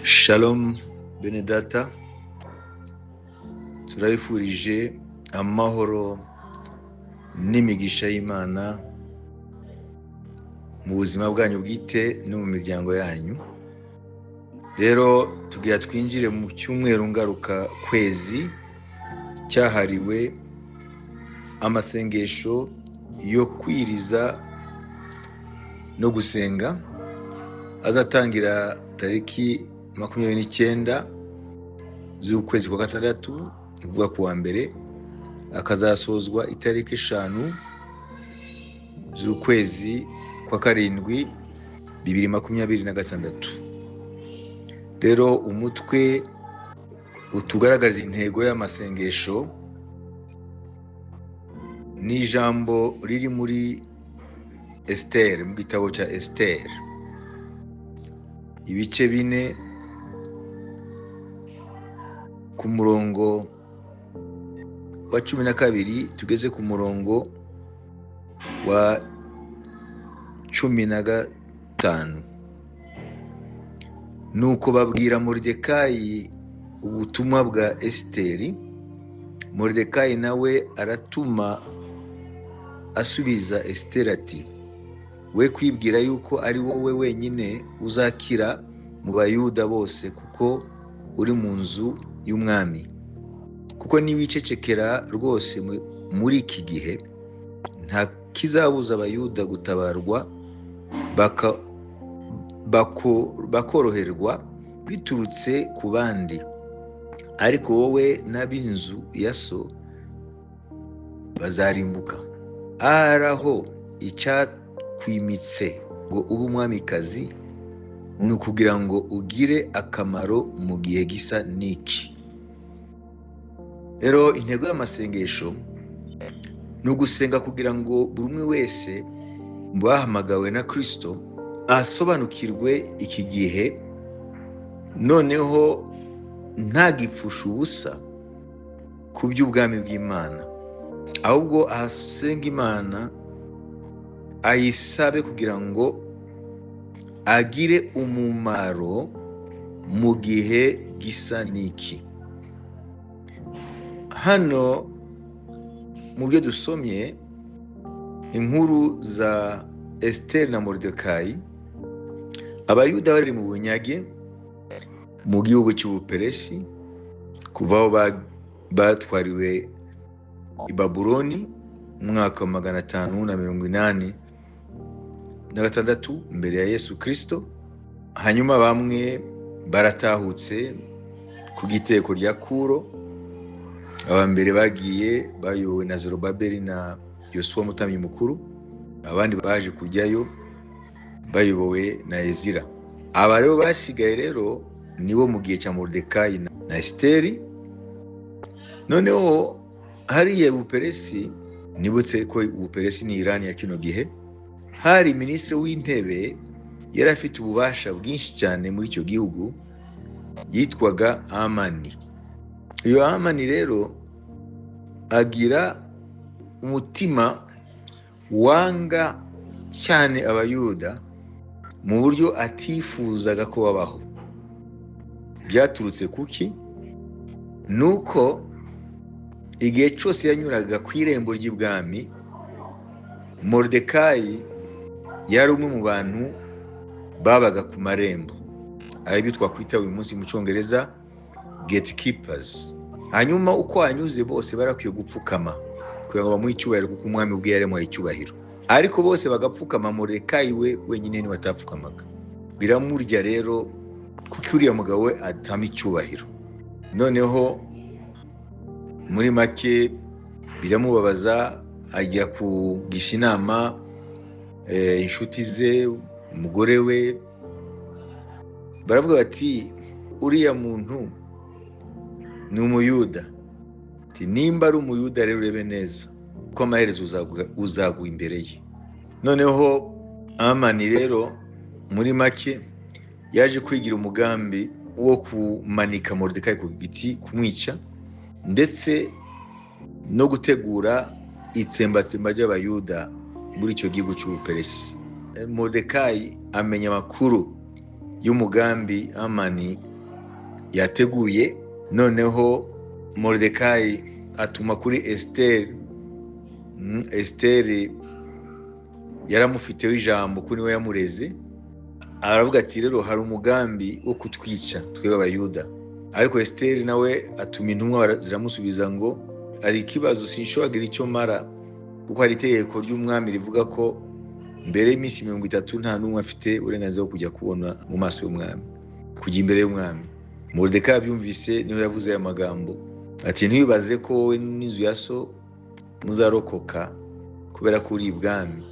Shalom bene data, turabifurije amahoro n'imigisha y'Imana mu buzima bwanyu bwite no mu miryango yanyu. Rero tugira twinjire mu cyumweru ngaruka kwezi cyahariwe amasengesho yo kwiriza no gusenga, azatangira tariki 29 z'ukwezi kwa gatandatu, ni ukuvuga ku wa mbere, akazasozwa itariki 5 z'ukwezi kwa karindwi 2026. Rero umutwe utugaragaza intego y'amasengesho ni ijambo riri muri Esiteri, mu gitabo cya Esiteri, ibice 4 ku murongo wa 12 tugeze ku murongo wa 15. Nuko babwira Moridekayi ubutumwa bwa Esiteri. Moridekayi nawe aratuma asubiza Esiteri ati: we kwibwira yuko ari wowe wenyine uzakira mu Bayuda bose, kuko uri mu nzu y'umwami. Kuko niwicecekera rwose muri iki gihe, nta kizabuza Abayuda gutabarwa bakoroherwa biturutse ku bandi, ariko wowe n'ab'inzu ya so bazarimbuka. Ahari aho icyakwimitse ngo ube umwamikazi ni ukugira ngo ugire akamaro mu gihe gisa n'iki. Rero intego y'amasengesho ni ugusenga kugira ngo buri umwe wese mu bahamagawe na Kristo asobanukirwe iki gihe, noneho ntagipfushe ubusa ku by'ubwami bw'Imana, ahubwo asenga Imana ayisabe kugira ngo agire umumaro mu gihe gisa n'iki. Hano mu byo dusomye, inkuru za Esiteri na Moridekayi, Abayuda bari mu bunyage mu gihugu cy'Ubuperesi kuva aho batwariwe i Babuloni mu mwaka wa 586 mbere ya Yesu Kristo. Hanyuma bamwe baratahutse ku giteko rya Kuro. Aba mbere bagiye bayobowe na Zorobabeli na Yosuwa umutambyi mukuru, abandi baje kujyayo bayobowe na Ezira. Aba rero basigaye rero nibo mu gihe cya Moridekayi na Esiteri. Noneho hariya Buperesi, nibutse ko Ubuperesi ni Irani ya kino gihe, hari minisitiri w'intebe yari afite ububasha bwinshi cyane muri icyo gihugu, yitwaga Amani. Uyu Amani rero agira umutima wanga cyane Abayuda mu buryo atifuzaga ko babaho. Byaturutse kuki? Nuko igihe cyose yanyuraga ku irembo ry'ibwami, Moridekayi yari umwe mu bantu babaga ku marembo, aribyo twakwita uyu munsi mu cyongereza gatekeepers. Hanyuma uko anyuze bose barakwiye gupfukama kugira ngo bamuhe icyubahiro, kuko umwami ubwe yaremuhaye icyubahiro, ariko bose bagapfukama, Moridekayi we wenyine niwe atapfukamaga. Biramurya rero kuko uriya mugabo we atama icyubahiro. Noneho muri make biramubabaza, ajya kugisha inama inshuti ze, umugore we, baravuga bati uriya muntu ni Umuyuda. Ati nimba ari Umuyuda rero urebe neza ko amaherezo uzagwa imbere ye. Noneho Amani rero muri make yaje kwigira umugambi wo kumanika Moridekayi ku giti, kumwica, ndetse no gutegura itsembatsemba ry'Abayuda muri icyo gihugu cy'Ubuperesi. Moridekayi amenya amakuru y'umugambi Amani Yateguye. Noneho Moridekayi atuma kuri Esiteri. Esiteri yaramufiteho ijambo ko niwe yamureze. Aravuga ati: "Rero hari umugambi wo kutwica twebwe Abayuda." Ariko Esiteri nawe atuma intumwa, ziramusubiza ngo: "Hari ikibazo, sinshobora kugira icyo mara, kuko hari itegeko ry'umwami rivuga ko mbere y'iminsi 30 nta n'umwe afite uburenganzira bwo kujya kubona mu maso y'umwami, kujya imbere y'umwami." Moridekayi abyumvise, niho yavuze aya magambo ati: "Ntiwibaze ko wowe n'inzu ya so muzarokoka kubera ko uri ibwami,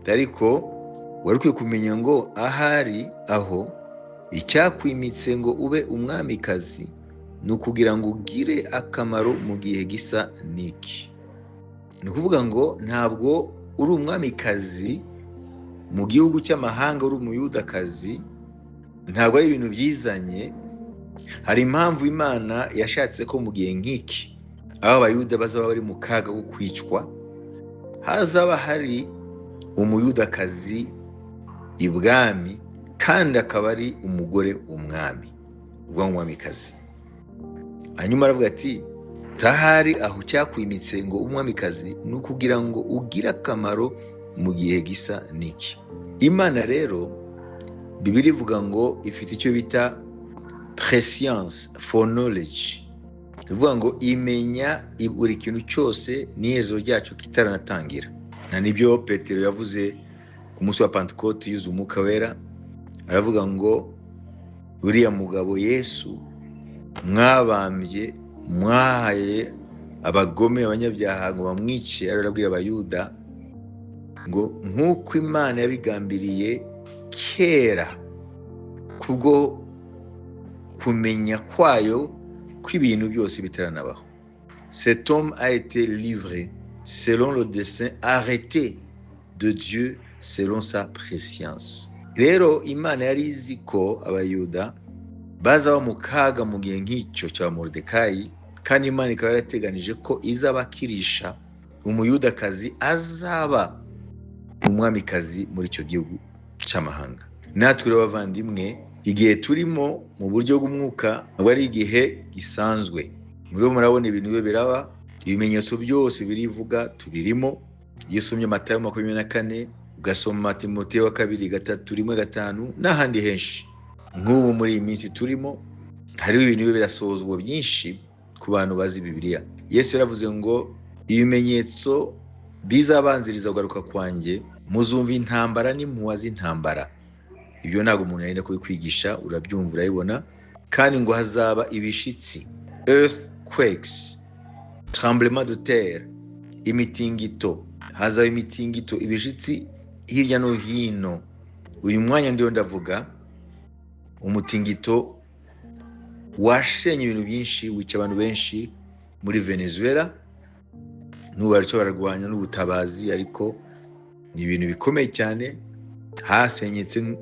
ariko wari ukwiye kumenya ngo ahari aho icyakwimitse ngo ube umwamikazi ni ukugira ngo ugire akamaro mu gihe gisa n'iki." Ni ukuvuga ngo ntabwo uri umwamikazi mu gihugu cy'amahanga, uri Umuyudakazi, ntabwo ari ibintu byizanye. Hari impamvu Imana yashatse ko mu gihe nk'iki, aho Abayuda bazaba bari mu kaga ko kwicwa, hazaba hari Umuyudakazi ibwami, kandi akaba ari umugore w'umwami, uvuga umwamikazi. Hanyuma aravuga ati: "Tahari aho cyakwimitse ngo umwamikazi ni ukugira ngo ugire akamaro mu gihe gisa n'iki." Imana rero, Bibiliya ivuga ngo ifite icyo bita prescience, foreknowledge, ivuga ngo imenya buri kintu cyose n'iherezo ryacyo kitaranatangira. Na nibyo Petero yavuze ku munsi wa Pantekote yuzuye Umwuka Wera, aravuga ngo: "Uriya mugabo Yesu mwabambye, mwahaye abagome, abanyabyaha ngo bamwice," arabwira Abayuda ngo: "Nk'uko Imana yabigambiriye kera kubwo kumenya kwayo kw'ibintu byose bitaranabaho." Cet homme a été livré selon le dessein arrêté de Dieu, selon sa prescience. Rero Imana yari izi ko Abayuda bazaba mu kaga mu gihe nk'icyo cya Moridekayi, kandi Imana ikaba yarateganije ko izabakirisha Umuyudakazi azaba umwamikazi muri icyo gihugu cy'amahanga. Natwe rero bavandimwe, igihe turimo mu buryo bw'umwuka ntabwo ari igihe gisanzwe. Muriho murabona ibintu biba biraba, ibimenyetso byose birivuga tubirimo. Iyo usomye Matayo 24, ugasoma Timoteyo wa kabiri 3:1-5 n'ahandi henshi, nk'ubu muri iyi minsi turimo hariho ibintu biba birasohozwa byinshi ku bantu bazi Bibiliya. Yesu yaravuze ngo ibimenyetso bizabanziriza kugaruka kwanjye, muzumva intambara n'impuha z'intambara. Ibyo ntabwo umuntu yarinda kubikwigisha, urabyumva, urabibona. Kandi ngo hazaba ibishitsi, earthquakes, tremblement de terre, imitingito, hazaba imitingito, ibishitsi hirya no hino. Uyu mwanya ndiho ndavuga, umutingito washenye ibintu byinshi, wica abantu benshi muri Venezuela. N'ubu baracyo bararwanya n'ubutabazi, ariko ni ibintu bikomeye cyane. Hasenyetse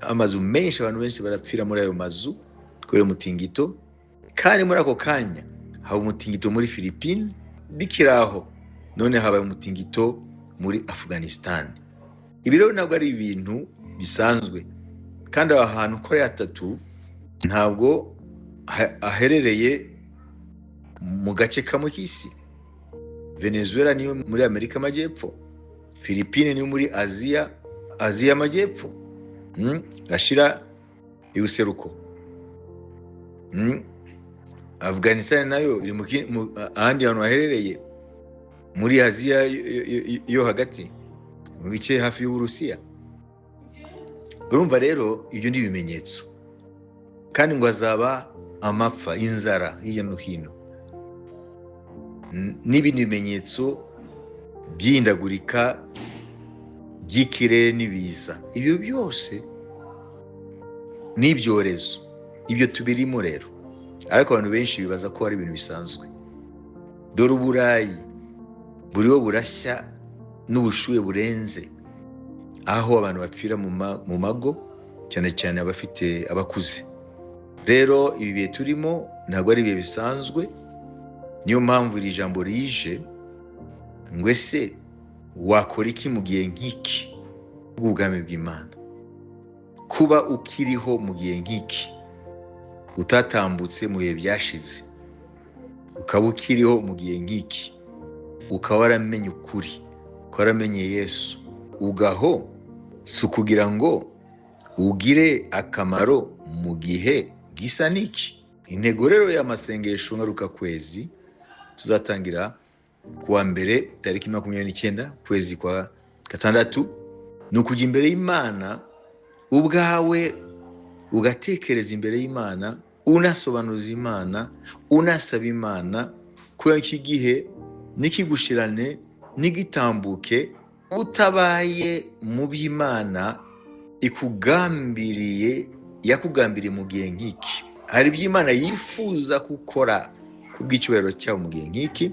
amazu menshi, abantu benshi barapfira muri ayo mazu kubera umutingito. Kandi muri ako kanya haba umutingito muri Philippines. Bikiri aho, none habaye umutingito muri Afghanistan. Ibi rero ntabwo ari ibintu bisanzwe, kandi aha hantu uko ari hatatu ntabwo aherereye mu gace kamwe k'isi. Venezuela niyo muri Amerika Amajyepfo, Philippines niyo muri Aziya y'Amajyepfo, gashira ibuseruko. Afghanistan nayo iri ahandi hantu haherereye muri Aziya yo hagati, mu bice hafi y'Uburusiya. Urumva rero ibyo ni ibimenyetso. Kandi ngo hazaba amapfa, inzara hirya no hino, n'ibindi bimenyetso by'ihindagurika ry'ikirere n'ibiza, ibyo byose n'ibyorezo. Ibyo tubirimo rero, ariko abantu benshi bibaza ko ari ibintu bisanzwe. Dore Uburayi buriho burashya n'ubushuhe burenze, aho abantu bapfira mu mago, cyane cyane abafite abakuze. Rero ibi bihe turimo ntabwo ari ibihe bisanzwe. Niyo mpamvu iri jambo rije ngo: ese wakora iki mu gihe nk'iki bw'ubwami bw'Imana? Kuba ukiriho mu gihe nk'iki, utatambutse mu bihe byashize, ukaba ukiriho mu gihe nk'iki, ukaba waramenye ukuri, ukaba waramenye Yesu, ugaho si ukugira ngo ugire akamaro mu gihe gisa n'iki. Intego rero y'amasengesho ngarukakwezi tuzatangira kuwa mbere tariki 29 ukwezi kwa gatandatu, ni ukujya imbere y'Imana ubwawe, ugatekereza imbere y'Imana, unasobanuza Imana, unasaba Imana kubera iki gihe nikigushirane nigitambuke utabaye mu by'Imana ikugambiriye, yakugambiriye mu gihe nk'iki. Hari ibyo Imana yifuza gukora kubw'icyubahiro cyabo mu gihe nk'iki,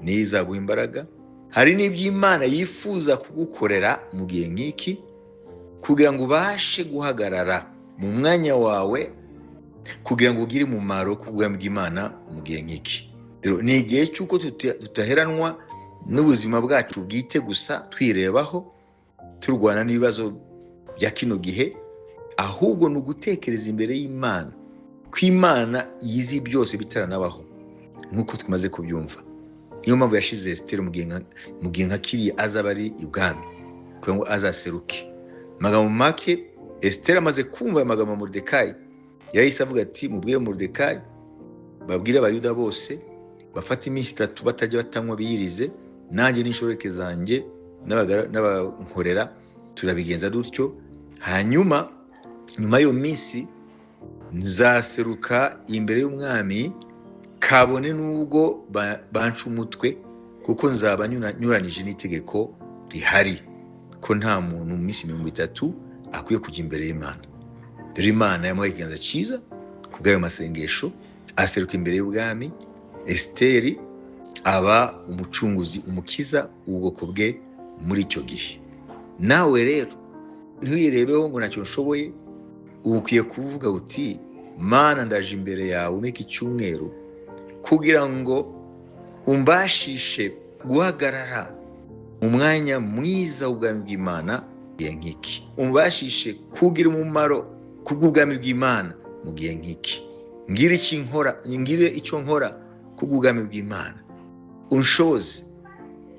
niyo izaguha imbaraga. Hari n'ibyo Imana yifuza kugukorera mu gihe nk'iki kugira ngo ubashe guhagarara mu mwanya wawe, kugira ngo ugire umumaro ku bwami bw'Imana mu gihe nk'iki. Rero ni igihe cy'uko tutaheranwa n'ubuzima bwacu bwite gusa, twirebaho, turwana n'ibibazo bya kino gihe, ahubwo ni ugutekereza imbere y'Imana ko Imana yizi byose bitaranabaho, nk'uko tumaze kubyumva. Niyo mpamvu yashize Esiteri mu gihe nka kiriya azaba ari ibwami kugira ngo azaseruke. Amagambo make, Esiteri amaze kumva aya magambo ya Moridekayi, yahise avuga ati: "Mubwire Moridekayi, babwire Abayuda bose bafate iminsi 3 batajya batanywa, biyirize, nanjye n'inshoreke zanjye n'abankorera turabigenza dutyo. Hanyuma nyuma y'iyo minsi nzaseruka imbere y'umwami, kabone n'ubwo banca umutwe, kuko nzaba nyuranije n'itegeko rihari ko nta muntu mu minsi 30 akwiye kujya imbere y'Imana." Rero Imana yamuhaye ikiganza cyiza ku bw'ayo masengesho, aseruka imbere y'ubwami. Esiteri aba umucunguzi, umukiza w'ubwoko bwe muri icyo gihe. Nawe rero ntuyirebeho ngo ntacyo nshoboye, uba ukwiye kuvuga uti: "Mana, ndaje imbere yawe muri iki cyumweru kugira ngo umbashishe guhagarara mu mwanya mwiza w'ubwami bw'Imana mu gihe nk'iki, umbashishe kugira umumaro kubw'ubwami bw'Imana mu gihe nk'iki, ngire icyo nkora, ngire icyo nkora kubw'ubwami bw'Imana, unshoze,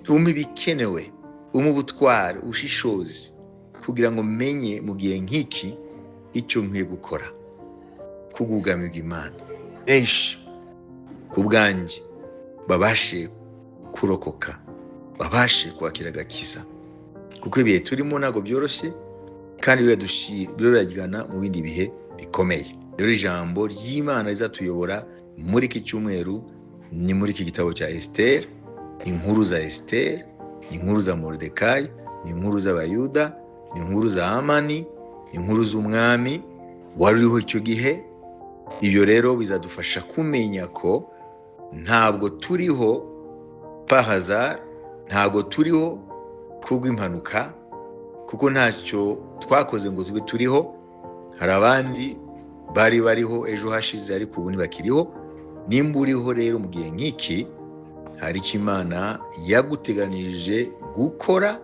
umpe ibikenewe, umpe ubutwari, ubushishozi, kugira ngo menye mu gihe nk'iki icyo nkwiye gukora kubw'ubwami bw'Imana, benshi ku bwanjye babashe kurokoka, babashe kwakira agakiza, kuko ibihe turimo ntabwo byoroshye kandi birajyana mu bindi bihe bikomeye." Rero ijambo ry'Imana rizatuyobora muri iki cyumweru ni muri iki gitabo cya Esiteri, inkuru za Esiteri, inkuru za Moridekayi, inkuru z'Abayuda, inkuru za Hamani, inkuru z'umwami wari uriho icyo gihe. Ibyo rero bizadufasha kumenya ko ntabwo turiho par hasard, ntabwo turiho kubw'impanuka, kuko ntacyo twakoze ngo tube turiho. Hari abandi bari bariho ejo hashize ariko ubu ntibakiriho. Nimba uriho rero mu gihe nk'iki, hari icyo Imana yaguteganirije gukora,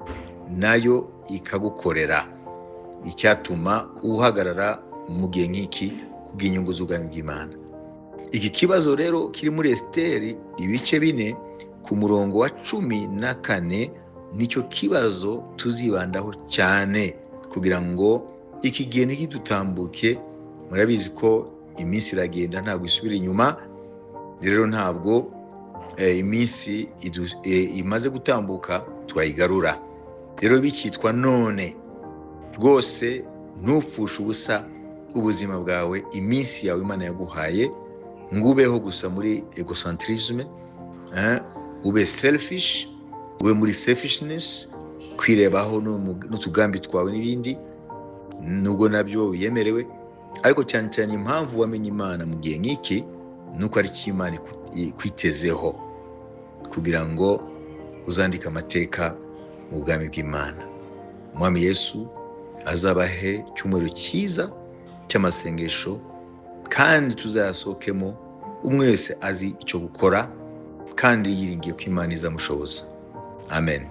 nayo ikagukorera, icyatuma uhagarara mu gihe nk'iki kubw'inyungu z'ubwami bw'Imana. Iki kibazo rero kiri muri Esiteri ibice 4 ku murongo wa 14, nicyo kibazo tuzibandaho cyane kugira ngo iki gihe ntikidutambuke. Murabizi ko iminsi iragenda, ntabwo isubira inyuma. Rero ntabwo iminsi imaze gutambuka twayigarura. Rero bikitwa none rwose, ntupfushe ubusa ubuzima bwawe, iminsi yawe Imana yaguhaye, ngo ubeho gusa muri egocentrisme, ube selfish, ube muri selfishness, kwirebaho n'utugambi twawe n'ibindi, nubwo nabyo biyemerewe. Ariko cyane cyane impamvu wamenye Imana mu gihe nk'iki ni uko ari cyo Imana ikwitezeho kugira ngo uzandike amateka mu bwami bw'Imana. Umwami Yesu azabahe icyumweru cyiza cy'amasengesho, kandi tuzayasohokemo umwe wese azi icyo gukora kandi yiringiye ko Imana izamushoboza. Amen.